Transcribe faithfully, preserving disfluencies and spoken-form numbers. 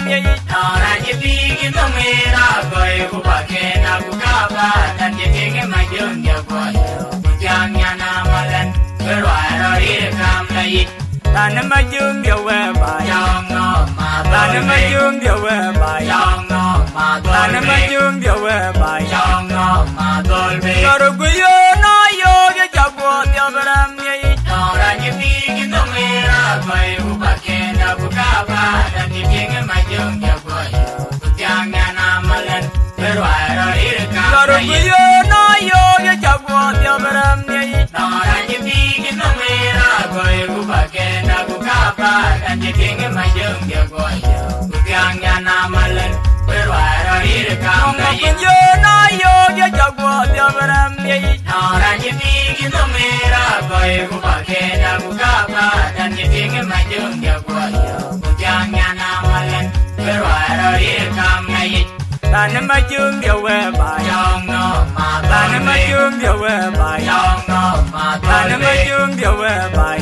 Nɔɔr acï bïk ë nhom ë raan gɔ̈i, ku paken aku kapath, an cï tïŋ ë Majöŋ jɔ guɔ̈c, ku thiäŋ nyan amalän, bï ruai rɔt rïïr kam la yic. Raan ë Majöŋ jɔ wëë baai. Raan ë Majöŋ jɔ wëë baai. Raan ë Majöŋ jɔ wëë baai. Lɔr ku yöön aa yöök ë cä guɔ dhiɔp rɛm ŋic. Nɔɔr acï bïk ë nhom ë raan gɔ̈i, ku paken aku kapath, an cï tïŋ ë Majöŋ jɔ guɔ̈c, ku thiäŋ nyan amalän, bï ruai rɔt rïïr kam la yic. Lɔr ku yöön aa yöök ë cä guɔ dhiɔp rɛm ŋic. Nɔɔr acï bïk ë nhom ë raan gɔ̈i, ku paken aku kapath, an cï tïŋ ë Majöŋ jɔ guɔ̈c, ku thiäŋ nyan amalän, bï ruai rɔt rïïr kam la yic. Nɔŋ ku yöön aa yöök ë cä guɔ dhiɔp rɛm ŋic. Nɔɔr acï bïk ë nhom ë raan gɔ̈i, ku paken aku kapath, an cï tïŋ ë Majöŋ jɔ guɔ̈c, ku thiäŋ nyan amalän, bï ruai rɔt rïïr kam la yic. Raan ë Majöŋ jɔ wëë baai. Raan ë Majöŋ jɔ wëë baai. Raan ë Majöŋ jɔ wëë baai.